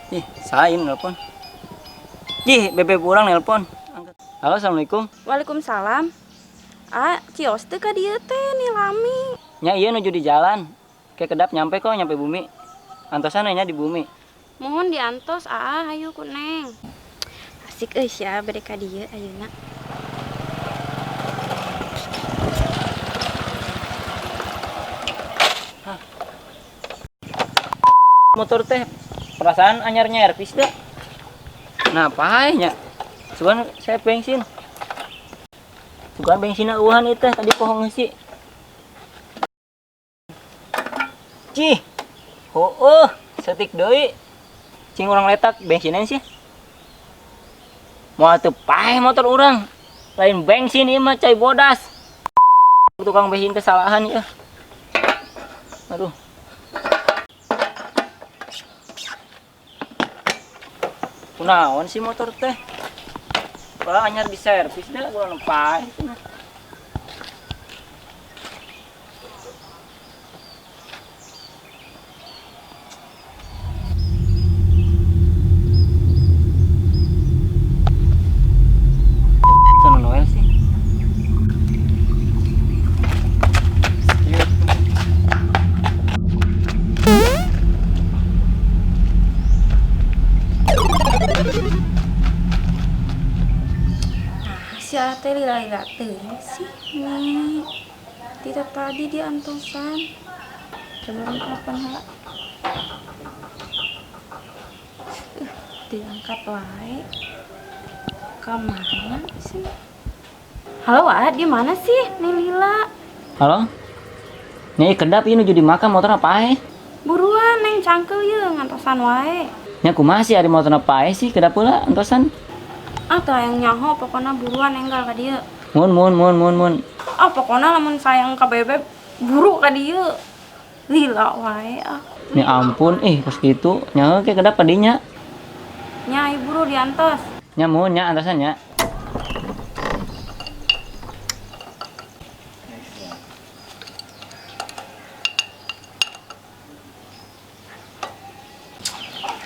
Ih, saim nelpon. Ih, bebe pulang nelpon. Angkat. Halo, assalamualaikum. Waalaikumsalam. Ah, cios teu ka dieu teh nih lami. Nya iya nuju di jalan. Kayak kedap nyampe kok, nyampe bumi. Antosan nya di bumi. Mohon diantos, ah, hayu ku Neng. Asik euy sia bade ka dieu ayeuna. Hah. Motor teh perasaan anyarnya servis dah. Nah, pae nya. Sugan saya bensin. Sugan bensinna eueuhan ieu teh tadi pohong ngeusi. Cih. Heueuh, setik deui. Cing urang letak bensinnya sih. Moal teu paeh motor urang. Lain bensin ieu mah cai bodas. Tukang bensin kesalahan ya. Aduh. Kunaon sih motor teh? Padahal anyar di servis dah, kurang paeh cenah. Sono Noel sih. Si Ate lila-lila teuing sih nih. Tidak tadi dia antosan. Coba orang telepon heula. Diangkat wae. Ka mana sih? Halo, Wak, di mana sih? Nih Lila. Halo? Nih kedap ieu nuju di makam motor apa ae? Buruan neng cangkeul ye ngantosan wae. Nya kumaha sih ari motor apa ae sih kedap heula antosan? Ah, teu hayang nyaho pokona buruan enggal ka dieu. Mun mun mun mun mun. Ah, pokona lamun sayang ka bebeb buru ka dieu. Lila wae ah. Ya ampun, ih kos kitu nyaho ke kedap padinya. Nya ieu buru diantos. Nya mun nya antosan nya.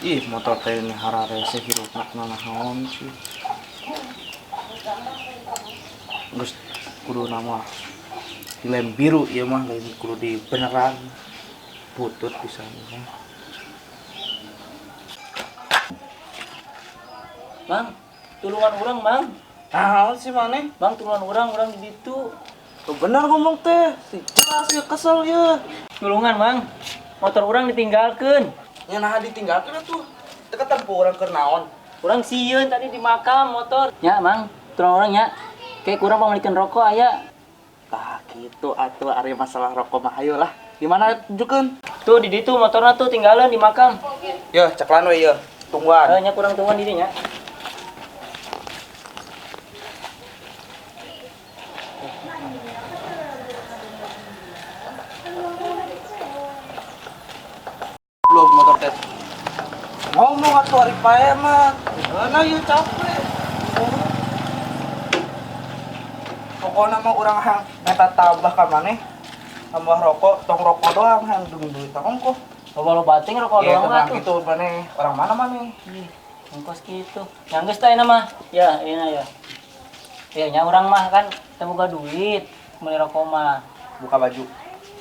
Ih, motor teh ini hararese hirupna naon sih. Geus kudu nama dilem biru ieu mah lain kudu di beneran. Butut pisan mah. Mang, tulungan urang, Mang. Naon sih maneh? Bang, tulungan urang, urang di ditu. Tuh bener ngomong teh, si jelas ya kesel ya. Tulungan, Mang. Motor urang ditinggalkeun. Ya nah ditinggalkeun atuh. Teu ketempo urang keur naon. Urang sieun tadi di makam motor. Ya, Mang, tulungan urang nya. Kayak kurang pamalikeun rokok aya. Tah kitu atuh ari masalah rokok mah hayu lah. Di mana tunjukkeun? Tuh di ditu motorna tuh tinggalan di makam. Yo, ceklan we yeuh. Tungguan. Heuh nya kurang tungguan di dinya. Belum motor teh. Ngomong atuh ari pae mah. Heuna ieu capek. Pokokna mah urang hang meta tabah ka maneh. Tambah rokok, tong rokok doang hang dung duit ongkoh. Loba-loba teuing rokok Iya, doang mah tenang tuh. gitu maneh. Orang mana maneh? Ih, ongkos kitu. Nya geus tah ayeuna mah. Ya, ayeuna ya. Ya nya urang mah kan teu boga duit meuli rokok mah. Buka baju.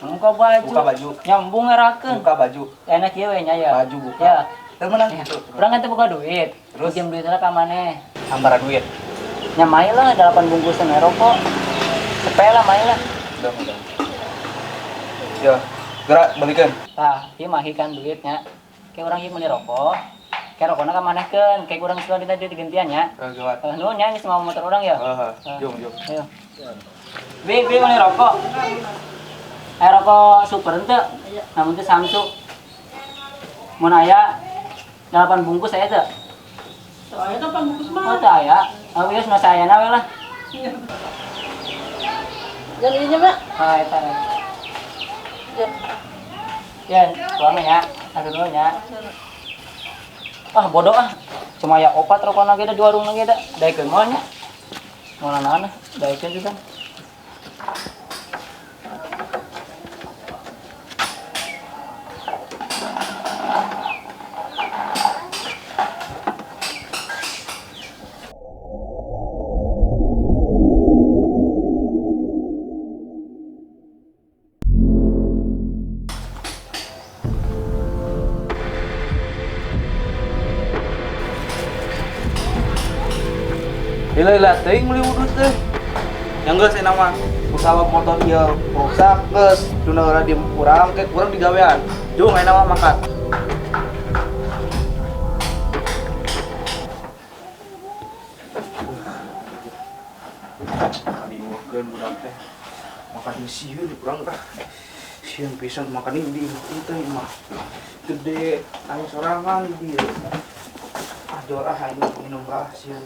Buka baju. Buka baju. Nyambung ngerakeun. Buka baju. Enak ieu we nya ya. Baju buka. Ya. Teu meunang Ya. gitu. Urang kan teu boga duit. Terus? Pinjam duit lah ka maneh. Antara duit. Nya mai lah 8 bungkusan we rokok. Sepe lah mai lah. Udah, udah. Ya, gerak balikeun. Tah, ieu mah kan duitnya. Kayak urang ieu meuli rokok. Kayak rokokna ka manehkeun, kayak urang suka dina duit digantian nya. Heeh, gawat. Heuh, nuhun nya geus mau motor urang ya. Heeh, Heeh. jom, jom. Ayo. Bi, bi meuli rokok. Aya rokok super henteu? Namun teh Samsu. Mun aya 8 bungkus aya teu? Teu aya 8 bungkus mah. Oh, teu aya. Oh, geus mah sayana we lah. Jangan ieu nya, Mak. Ah, eta. Ya. Ya, tuangnya nya. Aduh dulu nya. Ah, bodoh ah. Cuma ya opat rokok lagi ada, 2 warung lagi ada. Daekeun moal nya. Moal naon ah, daekeun juga. Lila-lila teuing meuli udut teh. Yang geus enak mah usaha motor ieu rusak geus duna heula di urang ke kurang digawean. Jung enak mah makan. Diukeun budak teh. Makan sieun kurang tah. Sieun pisan makan ini di imah teh imah. Gede anu sorangan di dieu. Ah jor ah aing minum lah sieun.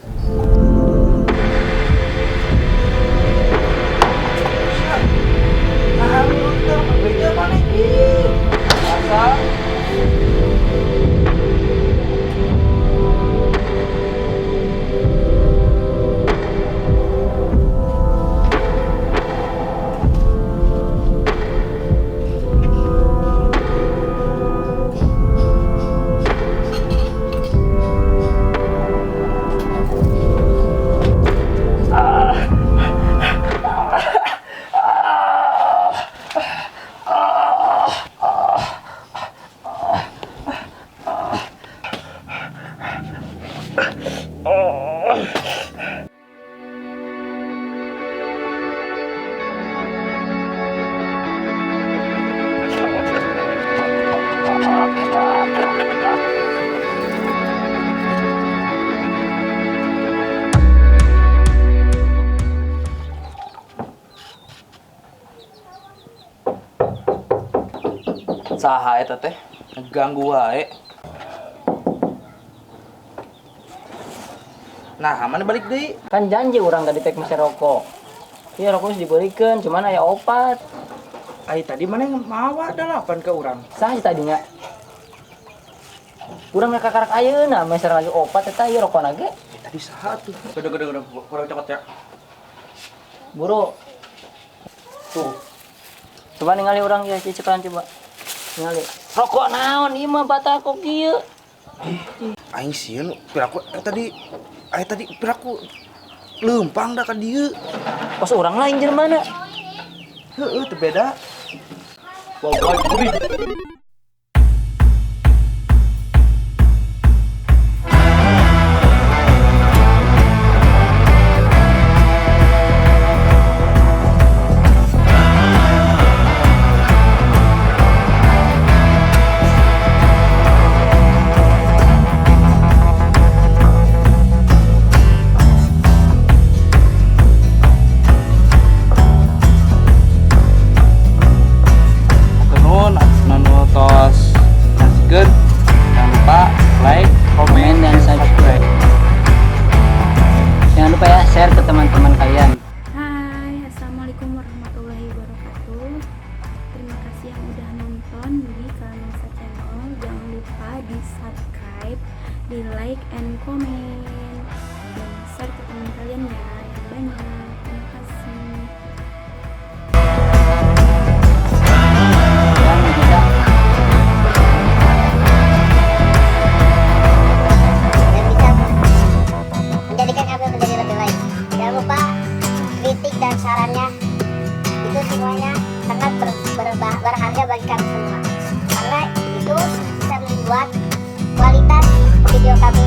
Nah, teh beja maneh ieu. Asal saha eta teh ngeganggu wae. Nah, mana balik deui? Kan janji urang tadi tek meser rokok. Iya rokok geus dibelikeun, cuman aya opat. Ai tadi mana mawa 8 ke urang. Saha tadinya? Urang mah kakarak ayeuna meser lagi opat eta ieu rokona ge. Tadi saha tuh? Gede-gede kurang cokot ya. Buru. Tuh. Coba ningali urang ya cicipan coba. Ningali. Rokok naon ieu mah batal kok kieu. Aing sieun piraku tadi aing tadi piraku leumpang da ka dieu. Kos urang lain jeung mana? Heueuh teu beda. Wah, gurih. Jangan lupa like, komen, dan subscribe. Jangan lupa ya share ke teman-teman kalian. Hai, assalamualaikum warahmatullahi wabarakatuh. Terima kasih yang udah nonton di Kalanungsa Channel. Jangan lupa di subscribe, di like, and comment, dan share ke teman kalian ya yang banyak. Terima kasih. Menjadikan kami menjadi lebih baik. Jangan lupa kritik dan sarannya, itu semuanya sangat berharga bagi kami semua, karena itu bisa membuat kualitas video kami